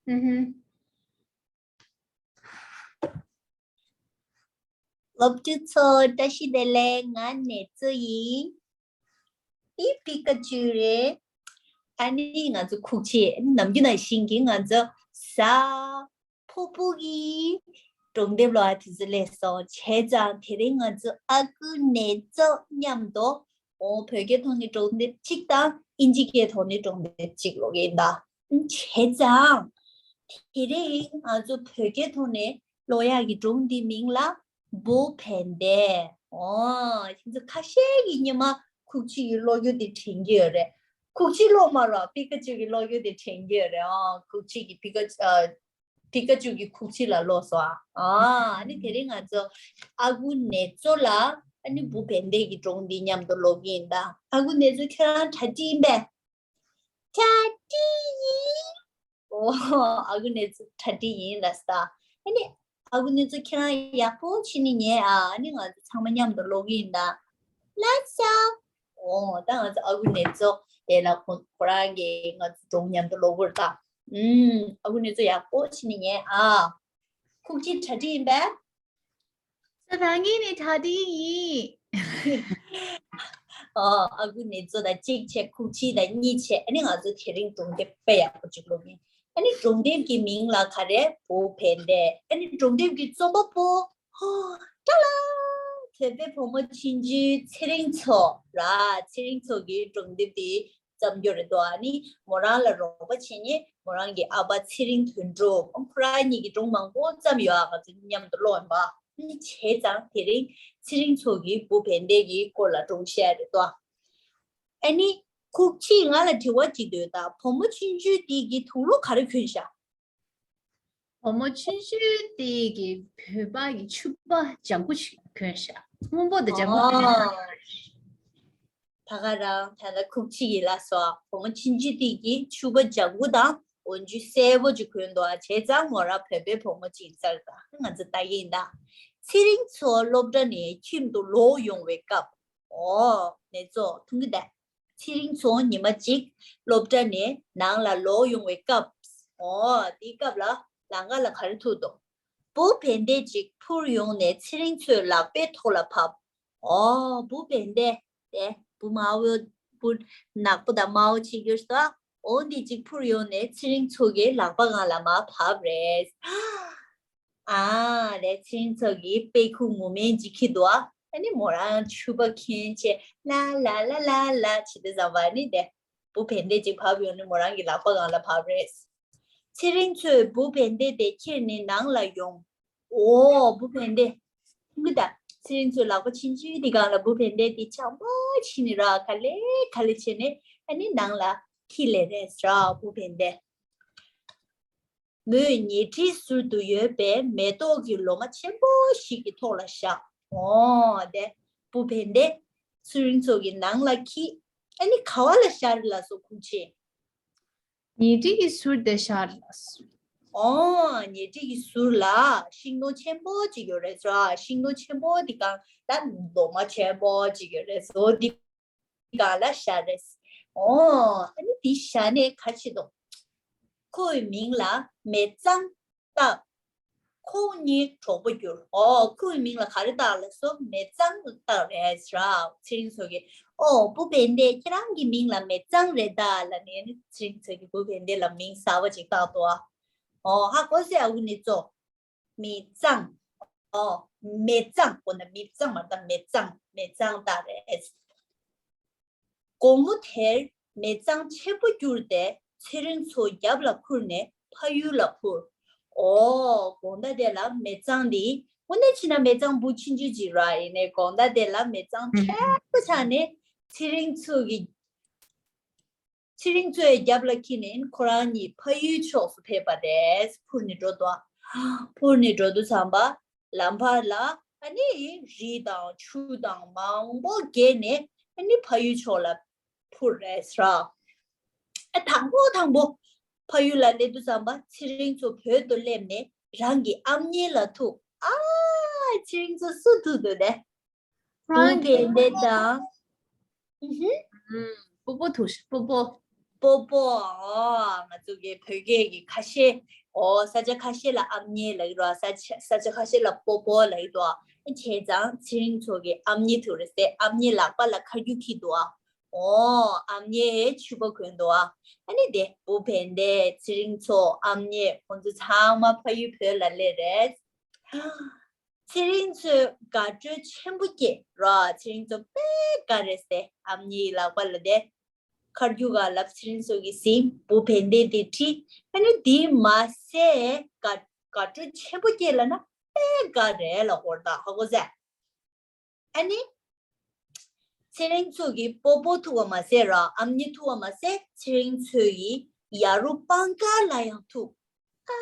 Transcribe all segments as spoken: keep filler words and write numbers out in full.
ཨུ་ཧུམ། སློབ་ཕྲུག་ཚོ་བཀྲ་ཤིས་བདེ་ལེགས། ང་ནེ་ཙོ་ཡིན། འདི་པི་ཀ་ཅུ་རེད། ཨ་ནི་ང་ཚོ་ཁུག་ཅི། ཨ་ནི་ནམ་རྒྱུན་ནང་བཞིན་གྱི་ང་ཚོ་གཟའ་ཕུར་བུ་གི་སྒྲུང་དེབ་ལོ་ཨ་དེ་ཚོ་ལས་སོང་བྱས་ཙང་དེ་རིང་ང་ཚོ་ཨ་ཁུ་ནེ་ཙོ་མཉམ་དུ་འོ་བོད་སྐད་ཐོག་ནས་སྒྲུང་དེབ་གཅིག་དང་ཨིན་ཇི་སྐད་ཐོག་ནས་སྒྲུང་དེབ་གཅིག་ཀློག་གི་ཡིན་ད། བྱས་ཙང་དེ་རིང་ང་ཚོ་བོད་སྐད་ཐོག་ནས་ཀློག་ཡག་གི་སྒྲུང་འདི་མིང་ལ་བུ་བན་དེ། འོ་ཁྱེད་ཚོ་ཁ་ཤས་ཀྱིས་སྔོན་མ་ཁུག་ཅི་ཡི་ཀློག་རྒྱུ་དེ་དྲན་གྱི་ཡོད་རེད། ཁུག་ཅི་ཀློག་མ་རོགས། པི་ཀ་ཅུ་གི་ཀློག་རྒྱུ་དེ་དྲན་གྱི་ཡོད་རེད། ཨོ་ཁུག་ཅི་གི་པི་ཀ་ཨ། པི་ཀ་ཅུ་གི་ཁུག་ཅི་ལ་ཀློག་སོང་ཨ། ཨ་ནི་དེ་རིང་ང་ཚོ་ཨ་ཁུ་ནེ་ཙོ་ལ་ཨ་ནི་བུ་བན་དེ་གི་སྒྲུང་འདི་མཉམ་དུ་ཀློག་གི་ཡིན་ད། ཨ་ཁུ་ནེ་ཙོ་ཁྱོད་རང་གྲ་སྒྲིག་ཡིན་པས། གྲ་སྒྲིག་ཡིན། ཨོ་ཨ་ཁུ་ནེ་ཙོ་གྲ་སྒྲིག་ཡིན་ལབ་ས། ཨ་ནི་ཨ་ཁུ་ནེ་ཙོ་ཁྱེད་རང་ཡག་པོ་བྱས་ནས་ཉལ་ཨ། ཨ་ནི་ང་ཚོ་ཚང་མ་མཉམ་དུ་ཀློག་གི་ཡིན་ད། ལགས་སོ། ཨོ་ད་ང་ཚོ་ཨ་ཁུ་ནེ་ཙོ་དེ་ལ་ཁོ་ཁོ་རང་གིས་ང་ཚོ་སྒྲུང་མཉམ་དུ་ཀློག་གི་རེད་ད། ཨུམ། ཨ་ཁུ་ནེ་ཙོ་ཡག་པོ་བྱས་ནས་ཉལ་ཨ། ཁུག་ཅི་གྲ་སྒྲིག་ཡིན་པས། ད་ང་ནི་གྲ་སྒྲིག་ཡིན། ཨོ་ཨ་ཁུ་ནེ་ཙོ་དང་གཅིག་བྱས། ཁུག་ཅི་དང་གཉིས་བྱས། ཨ་ནི་ང་ཚོ་དེ་རིང་སྒྲུང་དེབ་དཔེ་ཡག་པོ་ཅིག་ཀློག་གི་ཡིན། ཨ་ནི་སྒྲུང་དེབ་ཀྱི་མིང་ལ་ག་རེ། བུ་བན་དེ། ཨ་ནི་སྒྲུང་དེབ་ཀྱི་རྩོམ་པ་པོ། ཧོ། ཏྲ་ལ། བོད་པའི་བུ་མོ་ཆུང་ཆུང་ཚེ་རིང་མཚོ་ར། ཚེ་རིང་མཚོ་གིས་སྒྲུང་དེབ་དེ་བརྩམས་རྒྱུ་རེད་དོ། ཨ་ནི་མོ་རང་ལ་རོགས་པ་བྱེད་མཁན་མོ་རང་གི་ཨ་ཕ་ཚེ་རིང་དོན་གྲུབ། ཁོ་རང་གཉིས་ཀྱིས་སྒྲུང་མང་པོ་བརྩམས་ཡོད་ཨ། ང་ཚོ་མཉམ་དུ་ཀློག་ཡིན་པ། ཨ་ནི་བྱས་ཙང་དེ་རིང་ཚེ་རིང་མཚོ་གིས་བུ་བན་དེ་གི་སྐོར་ལ་སྒྲུང་བཤད་རེད་དོ། ཨ་ནི་ཁུག་ཅི་ང་ལ་དྲི་བ་ཅིག་འདུག་ད། བུ་མོ་ཆུང་ཆུང་དེ་གིས་དུག་ལོག་ག་རེ་གྱོན་ཤག་བུ་མོ་ཆུང་ཆུང་དེ་གིས་བོད་པ་གི་ཕྱུ་པ་ལྗང་ཁུ་ཞིག་གྱོན་ཤག་སྔོན་པོ་དང་ལྗང་ཁུ་དེ་འདྲ། ཨ། ད་ག་རང་ད་ལྟ་ཁུག་ཅི་ཡིས་ལབ་སོང་། བུ་མོ་ཆུང་ཆུང་དེ་གིས་ཕྱུ་པ་ལྗང་ཁུ་དང་འོག་འཇུ་སེར་པོ་ཅིག་གྱོན་འདུག་ཨ། བྱས་ཙང་མོ་རང་བོད་པའི་བུ་མོ་ཅིག་ཡིན་ས་རེད་ད། ང་ཚོ་ལྟ་གི་ཡིན་ད། ཚེ་རིང་མཚོ་སློབ་གྲྭ་ནས་ཁྱིམ་དུ་ལོག་ཡོང་བའི་སྐབས། ཨོ་ནེ་ཙོ་མཐོང་གི་ད། ཚེ་རིང་མཚོ་ཉི་མ་གཅིག་སློབ་གྲྭ་ནས་ནང་ལ་ལོག་ཡོང་བའི་སྐབས། ཨོ་དེའི་སྐབས་ལ་ལམ་ཁ་ལ་ག་རེ་ཐུག་འདུག་བུ་བན་དེ་གཅིག་འཕུར་ཡོང་ནས་ཚེ་རིང་མཚོའི་ལག་པའི་ཐོག་ལ་བབས། ཨོ་བུ་བན་དེ་དེ་བུ་དམར་པོ་བུ་ནག་པོ་དང་དམར་པོ་ཅིག་ཡོད་ས། ཨོ་འདི་གཅིག་འཕུར་ཡོང་ནས་ཚེ་རིང་མཚོ་གི་ལག་པ་སྒང་ལ་མར་བབས་རེད། ཨ་ལས་ཚེ་རིང་མཚོ་གིས་དཔེ་ཁུག་ངུ་སྨན་ཅིག་འཁྱེར་འདུག་ཨ། ཨ་ནི་མོ་རང་ཕྱུ་པ་གྱོན་བྱས་ལ་ལ་ལ་ལ་ལ་བྱེད་དུས་ཙམ་པ་ཨ་ནི་དེ་བུ་བན་དེ་གཅིག་བབས་ཡོང་ནས་མོ་རང་གི་ལག་པ་སྒང་ལ་བབས་རེད། ཚེ་རིང་མཚོས་བུ་བན་དེ་དེ་ཁྱེར་ནས་ནང་ལ་ཡོང་། ཨོ་བུ་བན་དེ། ཧུང་གི་ད། ཚེ་རིང་མཚོའི་ལག་པ་ཆུང་ཆུང་དེ་སྒང་ལ་བུ་བན་དེ་དེ་བྱམས་པོ་བྱས་ནས་ར་ག་ལེ་ག་ལེ་བྱས་ནས་ཨ་ནི་ནང་ལ་འཁྱེར་སླེབས་རེད་ར་བུ་བན་དེ། མོས་ཉལ་ཁྲིའི་ཟུར་དུ་ཡོད་པའི་མེ་ཏོག་གི་ལོ་མ་ཆེན་པོ་ཞིག་གི་ཐོག་ལ་བཞག་ཨོ་དེ་བུ་བན་དེ་ཚེ་རིང་མཚོ་གི་ནང་ལ་འཁྱེར། ཨ་ནི་ག་བ་ལ་བཞག་རེད་ལབ་སོང་ཁུག་ཅི། ཉལ་ཁྲི་གི་ཟུར་དེ་བཞག་རེད་ལབ་སོང་། ཨོ་ཉལ་ཁྲི་གི་ཟུར་ལ་ཤིང་སྡོང་ཆེན་པོ་ཅིག་ཡོད་རེད་ཟེར། ཤིང་སྡོང་ཆེན་པོ་དེ་སྒང་ལ་ལོ་མ་ཆེན་པོ་ཅིག་ཡོད་རེད་ཟེར། དེ་སྒང་ལ་བཞག་རེད། ཨོ་ཨ་ནི་དེ་བཞག་ནས་ག་རེ་བྱེད་འདུག་ཁོའི་མིང་ལ་མེ་གཙང་བཏགས། ཁོ་གཉིས་གྲོགས་པོ་གྱུར། ཨོ་ཁོའི་མིང་ལ་ག་རེ་བཏགས་ལབ་སོང་། མེ་གཙང་བཏགས་རེད་ཟེར། ཚེ་རིང་མཚོ་གིས་ཨོ་བུ་བན་དེ་ཁྱེད་རང་གི་མིང་ལ་མེ་གཙང་རེད་ད་ལབ་ནས་ཚེ་རིང་མཚོ་གིས་བུ་བན་དེ་ལ་མིང་གསར་པ་ཅིག་བཏགས་འདུག་ཨ། ཨོ་ཧ་གོ་སོང་ཨ་ཁུ་ནེ་ཙོ། མེ་གཙང་། ཨོ། མེ་གཙང་། ཁོ་ན་མེ་གཙང་མ་རེད་ད། མེ་གཙང་། མེ་གཙང་བཏགས་རེད། དགོང་མོ་དེར་མེ་གཙང་ཆེན་པོ་གྱུར་ཏེ་ཚེ་རིང་མཚོ་རྒྱབ་ལ་ཁུར་ནས་ཕ་ཡུལ་ལ་འཕུར། ཨོ། དགོང་དག་དེ་ལ་མེ་གཙང་འདི་དངོས་གནས་བྱས་ན་མེ་གཙང་བུ་ཆུང་ཆུང་ཅིག་ར། ཡིན་ནའི་དགོང་དག་དེ་ལ་མེ་གཙང་ཆེན་པོ་ཆགས་ནས་ཚེ་རིང་མཚོ་གི་ཚེ་རིང་མཚོའི་རྒྱབ་ལ་འཁྱེར་ནས་ཁོ་རང་གཉིས་ཕ་ཡུལ་ཕྱོགས་སུ་ཕེབས་པ་རེད། འཕུར་ནས་འགྲོ་དོ། འཕུར་ནས་འགྲོ་དུས་ཙམ་པ་ལམ་བར་ལ་ཨ་ནི་རི་དང་ཆུ་དང་མང་པོ་བརྒལ་ནས་ཨ་ནི་ཕ་ཡུལ་ཕྱོགས་ལ་འཕུར་རེད་ཟེར། ཨ་དང་པོ་དང་པོ་ཕ་ཡུལ་ལ་སླེབས་དུས་ཙམ་པ་ཚེ་རིང་མཚོ་བོད་དུ་སླེབས་ནས་རང་གི་ཨམ་ཉེ་ལ་ཐུག་ཨ་ཚེ་རིང་མཚོ་སུ་ཐུག་འདུག་དེ། རང་གི་བུ་བན་དེ་དང་། ཨུ་ཧུ། ཨུམ། སྤོ་སྤོ་ཐུག་ཤག་སྤོ་སྤོ། སྤོ་སྤོ། ཨོ། ང་ཚོ་གི་བོད་སྐད་ཀྱི་ཁ་ཤས་ ཨོ་ས་ཆ་ཁ་ཤས་ལ་ཨ་མྱེས་ལབ་ཀྱི་འདུག་ཨ། ས་ཆ་ས་ཆ་ཁ་ཤས་ལ་པོ་པོ་ལབ་ཀྱི་འདུག་ཨ། བྱས་ཙང་ཚེ་རིང་མཚོ་གིས་ཨ་མྱེས་ཐུག་རེད་ཟེར། ཨ་མྱེས་ལག་པ་ལ་མཁར་རྒྱུག་འཁྱེར་འདུག་ཨ། ཨོ་ཨ་མྱེས་ཕྱུ་པ་གོན་འདུག་ཨ། ཨ་ནི་དེ་བུ་བན་དེ་ཚེ་རིང་མཚོ་ཨ་མྱེས་ཁོང་ཚོ་ཚང་མ་ཕ་ཡུལ་བོད་ལ་སླེབས་རེད། ཚེ་རིང་མཚོས་དགའ་སྤྲོ་ཆེན་པོ་སྐྱེས་ར། ཚེ་རིང་མཚོ་དཔེ་དགའ་རེད་ཟེར། ཨ་མྱེས་ལག་པ་ལ་དེ། མཁར་རྒྱུག་ག་ལབ། ཚེ་རིང་མཚོ་གིས་ཟིན། བུ་བན་དེ་དེ་ཁྲིད། ཨ་ནི་དེ་མ་ཟད་དགའ་དགའ་སྤྲོ་ཆེན་པོ་སྐྱེས་ལབ་ན་དཔེ་དགའ་རེད་ལབ་དགོས་རེད་ད། ཧ་གོ་སོང་། ཨ་ནི། ཚེ་རིང་མཚོ་གིས་པོ་པོ་ཐུག་པ་མ་ཟད་ར། ཨ་མྱེས་ཐུག་པ་མ་ཟད་ཚེ་རིང་མཚོ་ཡིས་ཡ་རུ་སྤང་དཀར་ལ་ཡང་ཐུག་ཨ།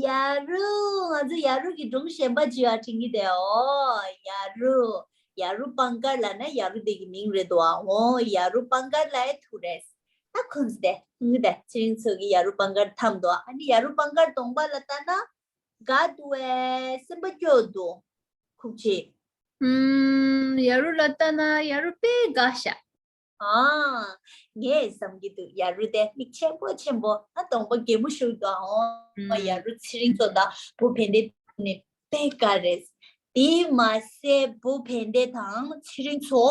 ཡ་རུ། ང་ཚོ་ཡ་རུ་གི་སྒྲུང་གཞན་པ་ཅིག་ཡ་དྲན་གྱི་འདུག་ཨོ་ཡ་རུ། ཡ་རུ་སྤང་དཀར་ལབ་ན་ཡ་རུ་དེ་གི་མིང་རེད་འདུག་ཨ། འོ་ཡ་རུ་སྤང་དཀར་ལ་ཡང་ཐུག་རེད། ད་ཁོང་ཚོ་དེ་ངུ་དེ་ཚེ་རིང་མཚོ་གིས་ཡ་རུ་སྤང་དཀར་འཐམས་འདུག་ཨ་ནི་ཡ་རུ་སྤང་དཀར་གདོང་པ་ལ་ལྟ་ན། དགའ་འདུག་ཨེ། སེམས་པ་སྐྱོ་འདུག་ཁུག་ཆེ། ཨུམ། ཡ་རུ་ལ་ལྟ་ན་ཡ་རུ་དཔེ་དགའ་ཤག་ཨ། ངས་བསམ་གྱི་འདུག་ཡ་རུ་དེ་མིག་ཆེན་པོ་ཆེན་པོ་ཨ། གདོང་པ་གད་མོ་ཤོར་འདུག་ཨ། ཨུམ། ཡ་རུ་ཚེ་རིང་མཚོ་དང་བུ་བན་དེ་ནི་དཔེ་དགའ་རེད། དེ་མ་ཟད་བུ་བན་དེ་དང་ཚེ་རིང་མཚོ་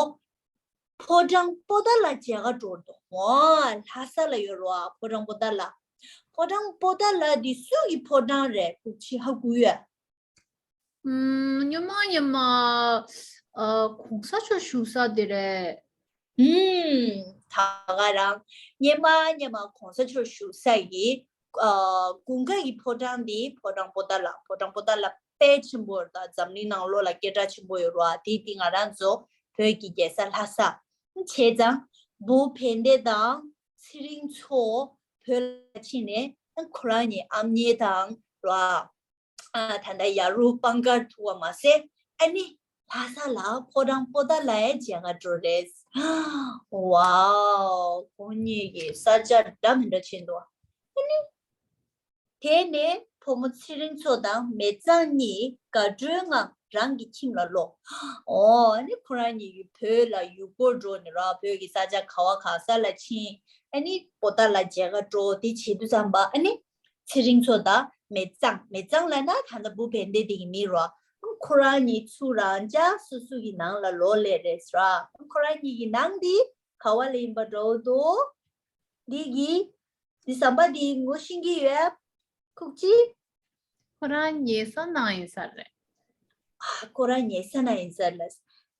ཕོ་བྲང་པོ་ཏཱ་ལ་མཇལ་ག་འགྲོ་འདུག་ཨ། ལྷ་ས་ལ་ཡོད་རེད་པ། ཕོ་བྲང་པོ་ཏཱ་ལ། ཕོ་བྲང་པོ་ཏཱ་ལ་འདི་སུ་གི་ཕོ་བྲང་རེད། ཁུག་ཆེ་ཧ་གོ་ཡོད། ཨུམ། སྔོན་མ་སྔོན་མ། ཨ། གོང་ས་མཆོག་བཞུགས་ས་དེ་རེད། ཨུམ། ད་ག་རང་སྔོན་མ་སྔོན་མ་གོང་ས་མཆོག་བཞུགས་ས་ཡི། ཨ། དགུན་ཁ་གི་ཕོ་བྲང་འདི་ཕོ་བྲང་པོ་ཏཱ་ལ། ཕོ་བྲང་པོ་ཏཱ་ལ་དཔེ་ཆེན་པོ་རེད་ད། འཛམ་གླིང་ནང་ལོགས་ལ་སྐད་གྲགས་ཆེན་པོ་ཡོད་རེད་པ། དེ་དེ་ང་རང་ཚོ་བོད་ཀྱི་རྒྱལ་ས་ལྷ་ས། བྱས་ཙང་བུ་བན་དེ་དང་ཚེ་རིང་མཚོ་བོད་ལ་ཕྱིན་ནས་ཁོ་རང་གཉིས་ཨ་མྱེས་དང་ར། ཨ། ད་ལྟ་ཡ་རུ་སྤང་དཀར་ཐུག་པ་མ་ཟད་ཨ་ནི་ལྷ་ས་ལ་ཕོ་བྲང་པོ་ཏཱ་ལ་ཡང་མཇལ་ག་འགྲོ་རེད། ཝའོ། ཁོང་གཉིས་ཀྱིས་ས་ཆ་འདྲ་མི་འདྲ་ཕྱིན་འདུག་ཨ་ནི། དེ་ནས་བུ་མོ་ཚེ་རིང་མཚོ་དང་མེ་བཙང་གཉིས་དགའ་སྤྲོའི་ངང་རང་གི་ཁྱིམ་ལ་ལོག་ཨོ། ཨ་ནི་ཁོ་རང་གཉིས་ཀྱིས་བོད་ལ་ཡུལ་སྐོར་འགྲོ་ནས་ར། བོད་ཀྱི་ས་ཆ་ག་བ་ག་ས་ལ་ཕྱིན། ཨ་ནི་པོ་ཏཱ་ལ་མཇལ་ག་འགྲོ་དེ་བྱེད་དུས་ཙམ་པ་ཨ་ནི། ཚེ་རིང་མཚོ་དང་མེ་བཙང་། མེ་བཙང་ལབ་ན་ད་ལྟ་བུ་བན་དེ་དེ་གི་མིང་རེད་པ། ཁོ་རང་གཉིས་ཚུར་རང་ཅག་སོ་སོ་གི་ནང་ལ་ལོག་སླེབས་རེད་ཟེར་ར། ཁོ་རང་གཉིས་ཀྱི་ནང་འདི་ག་བ་ལ་ཡིན་པ་འདྲ་བོ་འདུག་འདི་གི་འདི་ཟམ་པ་འདི་ངོ་ཤེས་ཀྱི་ཡོད། ཁུག་ཅི། ཁོ་རང་ཉལ་ས་ནང་ཡིན་ས་རེད། ཨ། ཁོ་རང་ཉལ་ས་ནང་ཡིན་ས་རེད།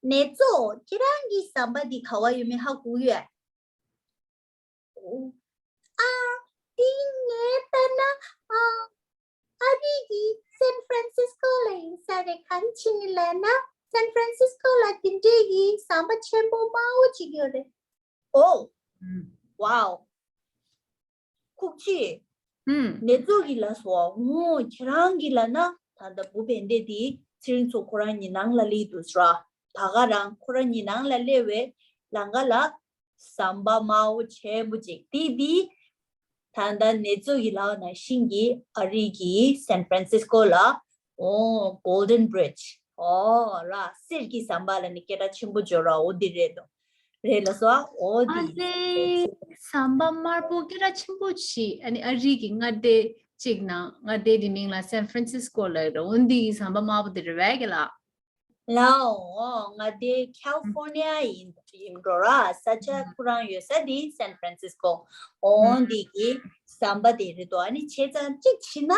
ནེ་ཙོ། ཁྱེད་རང་གི་ཟམ་པ་འདི་ག་བ་ཡོད་མེད་ཧ་གོ་ཡོད། ཨ། དེ་ངས་ལྟ་ན། ཨ། ཨ་རི་གི་སན་ཧྥ་རན་སིས་ཀོ་ལ་ཡིན་ས་རེད། གང་ཕྱིན་ནས་ལབ་ན་སན་ཧྥ་རན་སིས་ཀོ་ལ་དེ་འདྲའི་གི་ཟམ་པ་ཆེན་པོ་དམར་པོ་ཅིག་ཡོད་རེད། ཨོ། ཝའོ། ཁུག་ཅི། ཨུམ། ནེ་ཙོ་གིས་ལབ་སོང་། ཨོ། ཁྱེད་རང་གིས་ལབ་ན་ད་ལྟ་བུ་བན་དེ་དེ་ཚེ་རིང་མཚོ་ཁོ་རང་གཉིས་ནང་ལ་སླེབས་འདུག་ཟེར་ར། ད་ག་རང་ཁོ་རང་གཉིས་ནང་ལ་སླེབས་པའི་ལམ་ཁ་ལ་ཟམ་པ་དམར་པོ་ཆེན་པོ་ཅིག་དེ་དེ། ད་ལྟ་ནེ་ཙོ་གིས་ལབ་པ་ནང་བཞིན་གྱི་ཨ་རི་གི་སན་ཧྥ་རན་སིས་ཀོ་ལ། ཨོ། Golden Bridge། ཨོ་ར། གསེར་གྱི་ཟམ་པ་ལབ་ནས་སྐད་གྲགས་ཆེན་པོ་ཅིག་ཡོད་ར། འོ་འདི་རེད་དོ། རེད་ལ་སོ། འོ་ཨ་འདི། ཙི། ཟམ་པ་དམར་པོ་སྐད་གྲགས་ཆེན་པོ་ཞིག་ཨ་ནི་ཨ་རི་གི་མངའ་སྡེ་གཅིག་ནང་མངའ་སྡེ་དེ་མིང་ལ་སན་ཧྥ་རན་སིས་ཀོ་ལབ་ཡོད་ར། འོ་འདི་གི་ཟམ་པ་དམར་པོ་དེ་རེད་པས་ཀྱི་ལ། ལའོ། མངའ་སྡེ་ཁལ་ཧྥོར་ནི་ཡ་ཡིན་ཡིན་འགྲོ་ར། ས་ཆ་ཁོ་རང་ཡོད་ས་དེ་སན་ཧྥ་རན་སིས་ཀོ། འོ་འདི་གི་ཟམ་པ་དེ་རེད་དོ། ཨ་ནི་བྱས་ཙང་གཅིག་བྱས་ན།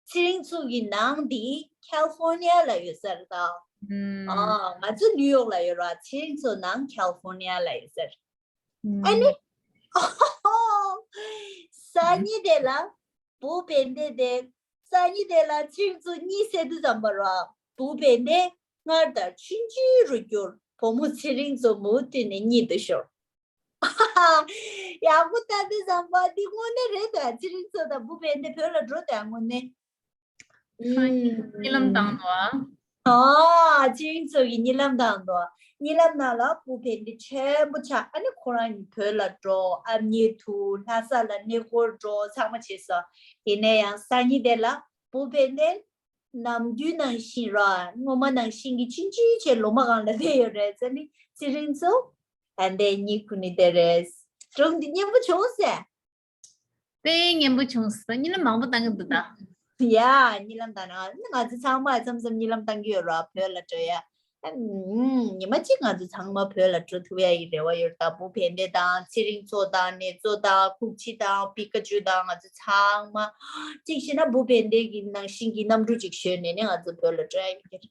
ཚེ་རིང་མཚོ་གི་ནང་འདི་ཁལ་ཧྥོར་ནི་ཡ་ལ་ཡོད་ས་རེད་ད། ཨ། ང་ཚོ་ནིའུ་ཡོག་ལ་ཡོད་ར། ཚེ་རིང་མཚོ་ནང་ཁལ་ཧྥོར་ནི་ཡ་ལ་ཡོད་ས་རེད། ཨ་ནི། སང་ཉིན་དེ་ལ་བུ་བན་དེ་དེ། སང་ཉིན་དེ་ལ་ཚེ་རིང་མཚོ་གཉིད་སད་དུས་ཙམ་པ་ར། བུ་བན་དེ་སྔར་ལྟར་ཆུང་ཆུང་རུ་གྱུར། བུ་མོ་ཚེ་རིང་མཚོ་མུ་མཐུད་ནས་གཉིད་དུ་ཤོར། ཡག་པོ་ལྟ་དུས་ཙམ་པ་འདི་དངོས་གནས་རེད་དོ། ཚེ་རིང་མཚོ་དང་བུ་བན་དེ་བོད་ལ་འགྲོ་དོ་དངོས་གནས། གཉིད་ལམ་བཏང་འདུག་ཨ། ཨ། ཚེ་རིང་མཚོ་གིས་གཉིད་ལམ་བཏང་འདུག་གཉིད་ལམ་ནང་ལ་བུ་བན་དེ་ཆེན་པོ་ཆགས། ཨ་ནི་ཁོ་རང་གཉིས་བོད་ལ་འགྲོ། ཨ་མྱེས་ཐུག་ལྷ་ས་ལ་གནས་སྐོར་འགྲོ། ཚང་མ་བྱས་སོང་། དེ་ནས་ཡང་སང་ཉིན་དེ་ལ་བུ་བན་དེ་ནམ་རྒྱུན་ནང་བཞིན་ར། སྔོན་མ་ནང་བཞིན་གྱི་ཆུང་ཆུང་བྱས་ལོ་མ་སྒང་ལ་བསྡད་ཡོད་རེད། ཨ་ནི་ཚེ་རིང་མཚོ་ད་ལྟའི་གཉིད་ཁུག་ནས་བསྡད་རེད། སྒྲུང་འདི་སྙན་པོ་བྱུང་ཟེར། དཔེ་སྙན་པོ་བྱུང་སོང་། གཉིད་ལམ་མང་པོ་བཏང་གི་འདུག་ད། ཡ། གཉིད་ལམ་བཏང་ན་ང་ཚོ་ཚང་མ་མཚམས་མཚམས་གཉིད་ལམ་བཏང་གི་ཡོད་ར། བོད་ལ་འགྲོ་ཡ། ཨ། ཉི་མ་གཅིག་ང་ཚོ་ཚང་མ་བོད་ལ་འགྲོ་ཐུབ་ཡ་ཡི་རེ་བ་ཡོད། ད་བུ་བན་དེ་དང་ཚེ་རིང་མཚོ་དང་ནེ་ཙོ་དང་ཁུག་ཆི་དང་པི་ཀ་ཅུ་དང་ང་ཚོ་ཚང་མ་གཅིག་བྱས་ན་བུ་བན་དེ་གི་ནང་བཞིན་གྱི་གནམ་གྲུ་གཅིག་ཞོན་ནས་ནི་ང་ཚོ་བོད་ལ་འགྲོ་ཡ་ཡོད། ད་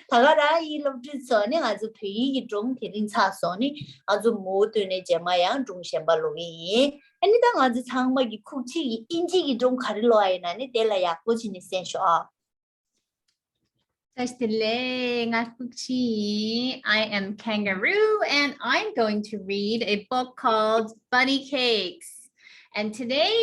ག་རང་ཡིན། སློབ་ཕྲུག་ཚོ་ནི་ང་ཚོ་བོད་ཡིག་གི་སྒྲུང་དེ་རིང་ཚར་སོང་ནི་ང་ཚོ་མུ་མཐུད་ནས་རྗེས་མ་ཡང་སྒྲུང་གཞན་པ་ཀློག་གི་ཡིན། ཨ་ནི་ད་ང་ཚོ་ཚང་མ་གི་ཁུག་ཆི་གི་དབྱིན་ཇི་གི་སྒྲུང་ག་རེ་ཀློག་ཡ་ཡིན་ན་ནི་དེ་ལ་ཡག་པོ་བྱས་ནས་གསན་ཤོག་ཨ། བཀྲ་ཤིས་བདེ་ལེགས། ང་ཁུག་ཆི་ཡིན། I am Kangaroo and I'm going to read a book called Bunny Cakes. And today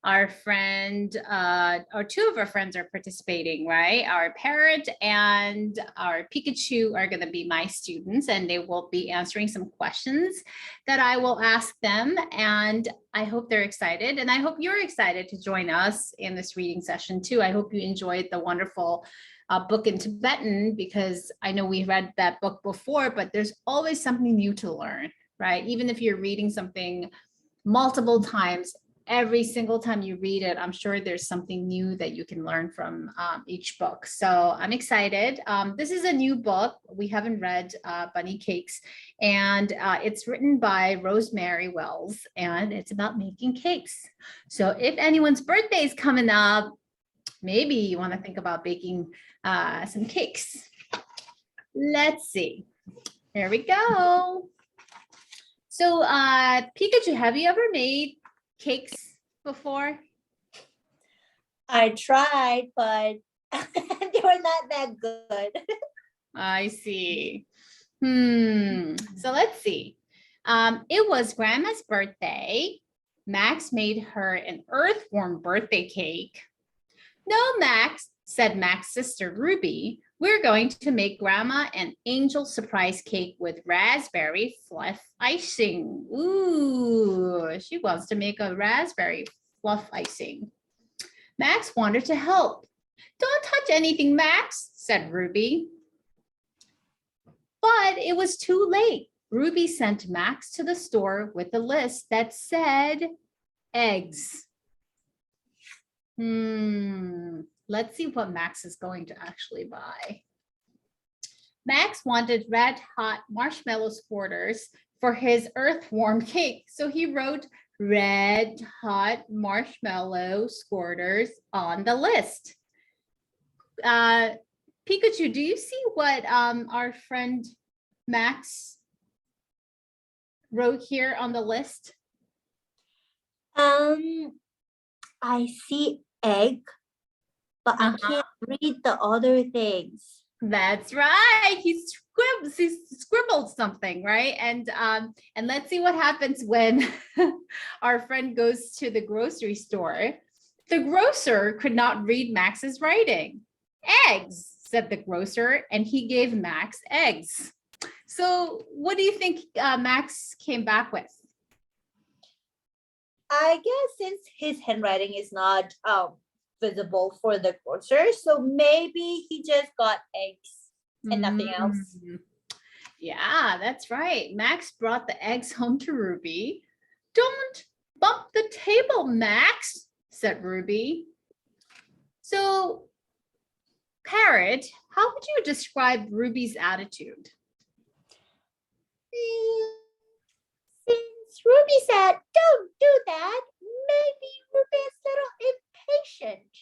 our friend, uh, or two of our friends are participating, right? Our parrot and our Pikachu are going to be my students, and they will be answering some questions that I will ask them. And I hope they're excited, and I hope you're excited to join us in this reading session too. I hope you enjoyed the wonderful uh, book in Tibetan, because I know we read that book before, but there's always something new to learn, right? Even if you're reading something multiple times, every single time you read it, I'm sure there's something new that you can learn from um, each book. So I'm excited. Um, this is a new book. We haven't read uh, Bunny Cakes, and uh, it's written by Rosemary Wells, and it's about making cakes. So if anyone's birthday is coming up, maybe you want to think about baking uh, some cakes. Let's see. Here we go. So, uh, Pikachu, have you ever made cakes before? I tried, but they were not that good. I see. Hmm. So let's see. Um, it was Grandma's birthday. Max made her an earthworm birthday cake. "No, Max," said Max's sister Ruby. "We're going to make Grandma an angel surprise cake with raspberry fluff icing." Ooh, she wants to make a raspberry fluff icing. Max wanted to help. "Don't touch anything, Max," said Ruby. But it was too late. Ruby sent Max to the store with a list that said eggs. Hmm, let's see what Max is going to actually buy. Max wanted red hot marshmallow squirters for his earthworm cake. So he wrote red hot marshmallow squirters on the list. Uh, Pikachu, do you see what um, our friend Max wrote here on the list? Um, I see egg, but I uh-huh. can't read the other things. That's right. He scribbles. He scribbled something, right? And um, and let's see what happens when our friend goes to the grocery store. The grocer could not read Max's writing. "Eggs," said the grocer, and he gave Max eggs. So, what do you think uh, Max came back with? I guess since his handwriting is not um, visible for the grocer, so maybe he just got eggs and nothing else. Mm. Yeah, that's right. Max brought the eggs home to Ruby. "Don't bump the table, Max," said Ruby. So, Parrot, how would you describe Ruby's attitude? Mm, since Ruby said, "Don't do that," maybe Ruby is a little impatient.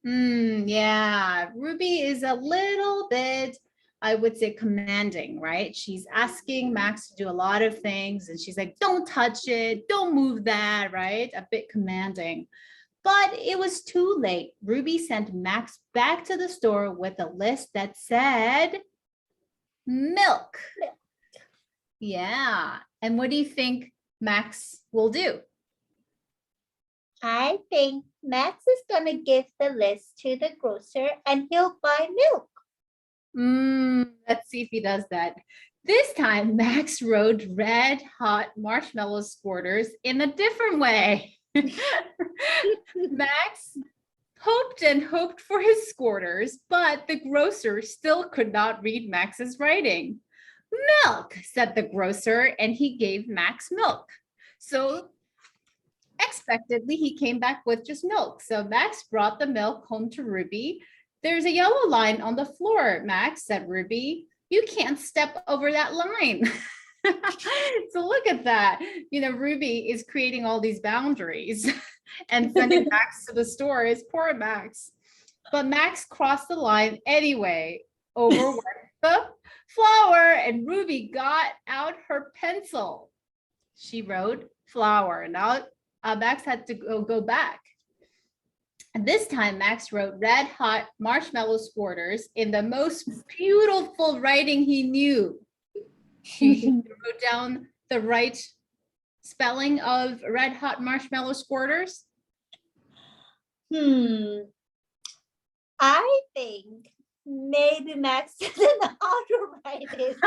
Mm, yeah, Ruby is a little bit, I would say, commanding, right? She's asking Max to do a lot of things, and she's like, "Don't touch it, don't move that," right? A bit commanding. But it was too late. Ruby sent Max back to the store with a list that said milk. Milk. Yeah. And what do you think Max will do? I think Max is gonna give the list to the grocer and he'll buy milk. Mm, let's see if he does that. This time, Max wrote red hot marshmallow squirters in a different way. Max hoped and hoped for his squirters, but the grocer still could not read Max's writing. "Milk," said the grocer, and he gave Max milk. So Unexpectedly, he came back with just milk. So Max brought the milk home to Ruby. "There's a yellow line on the floor, Max," said Ruby. "You can't step over that line." So look at that. You know, Ruby is creating all these boundaries and sending Max to the store. Is poor Max. But Max crossed the line anyway, over the flour, and Ruby got out her pencil. She wrote "flour." Now, uh, Max had to go, go back. And this time, Max wrote "red hot marshmallow squirters" in the most beautiful writing he knew. She wrote down the right spelling of "red hot marshmallow squirters. Hmm. I think maybe Max didn't know how to write it.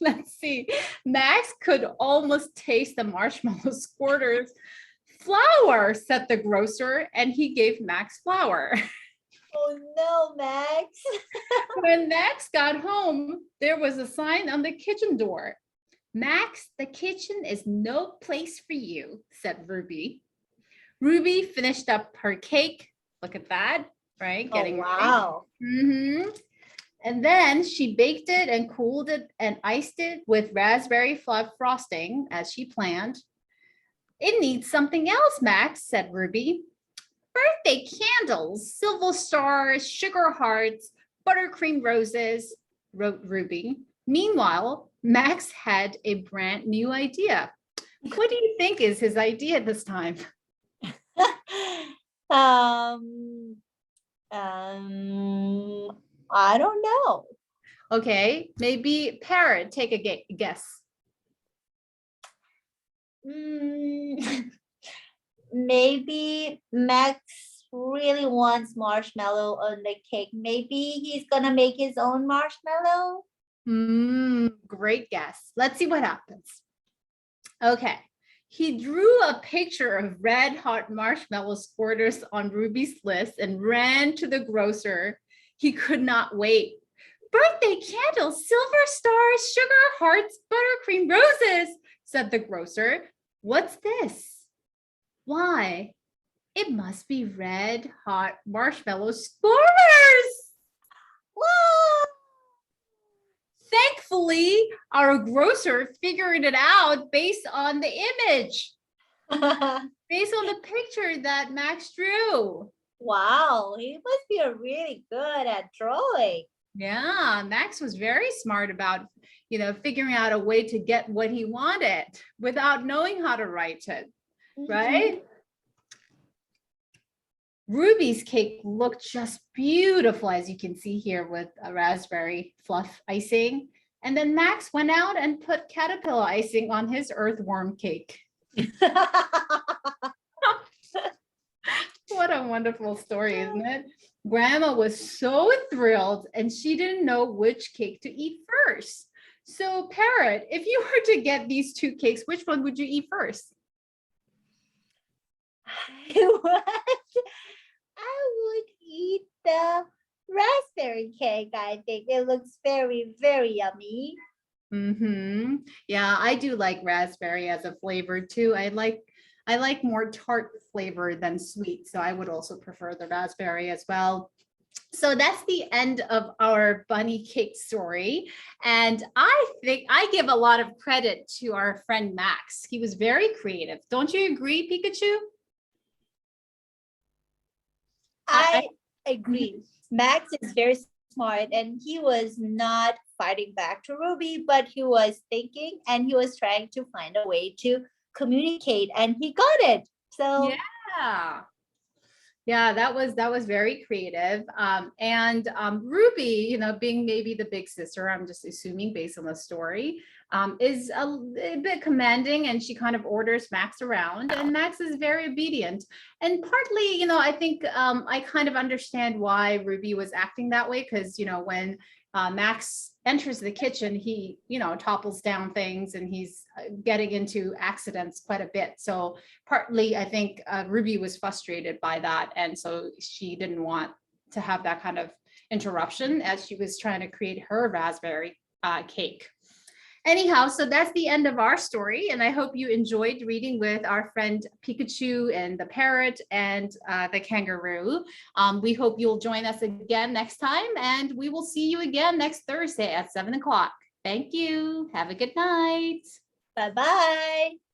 Let's see. "Max could almost taste the marshmallow squirters. Flour," said the grocer, and he gave Max flour. Oh no, Max. When Max got home, there was a sign on the kitchen door. "Max, the kitchen is no place for you," said Ruby. Ruby finished up her cake. Look at that, right? Oh, wow. Mm-hmm. And then she baked it and cooled it and iced it with raspberry fluff frosting as she planned. "It needs something else, Max," said Ruby. "Birthday candles, silver stars, sugar hearts, buttercream roses," wrote Ruby. Meanwhile, Max had a brand new idea. What do you think is his idea this time? um, um, I don't know. Okay, maybe Parrot, take a guess. Mm, maybe Max really wants marshmallow on the cake. Maybe he's gonna make his own marshmallow. Mm, great guess. Let's see what happens. Okay. He drew a picture of red hot marshmallow squirters on Ruby's list and ran to the grocer. He could not wait. "Birthday candles, silver stars, sugar hearts, buttercream roses," said the grocer. "What's this? Why, it must be red hot marshmallow squirters." Whoa! Thankfully, our grocer figured it out based on the image, based on the picture that Max drew. Wow, he must be a really good at drawing. Yeah, Max was very smart about, you know, figuring out a way to get what he wanted without knowing how to write it, right? Ruby's cake looked just beautiful, as you can see here, with a raspberry fluff icing. And then Max went out and put caterpillar icing on his earthworm cake. What a wonderful story, isn't it? Grandma was so thrilled and she didn't know which cake to eat first. So, Parrot, if you were to get these two cakes, which one would you eat first? I would, I would eat the raspberry cake. I think it looks very, very yummy. Mm-hmm. Yeah, I do like raspberry as a flavor too. I like I like more tart flavor than sweet, so I would also prefer the raspberry as well. So that's the end of our bunny cake story. And I think I give a lot of credit to our friend Max. He was very creative. Don't you agree, Pikachu? I agree. Max is very smart and he was not fighting back to Ruby, but he was thinking and he was trying to find a way to communicate and he got it. So yeah. Yeah, that was that was very creative. Um, and um, Ruby, you know, being maybe the big sister, I'm just assuming based on the story, um, is a, a bit commanding, and she kind of orders Max around, and Max is very obedient. And partly, you know, I think um, I kind of understand why Ruby was acting that way, because, you know, when uh, Max enters the kitchen, he, you know, topples down things and he's uh, getting into accidents quite a bit. So partly, I think uh, Ruby was frustrated by that. And so she didn't want to have that kind of interruption as she was trying to create her raspberry uh, cake. Anyhow, so that's the end of our story, and I hope you enjoyed reading with our friend Pikachu and the parrot and uh, the kangaroo. Um, we hope you'll join us again next time, and we will see you again next Thursday at seven o'clock. Thank you. Have a good night. Bye bye.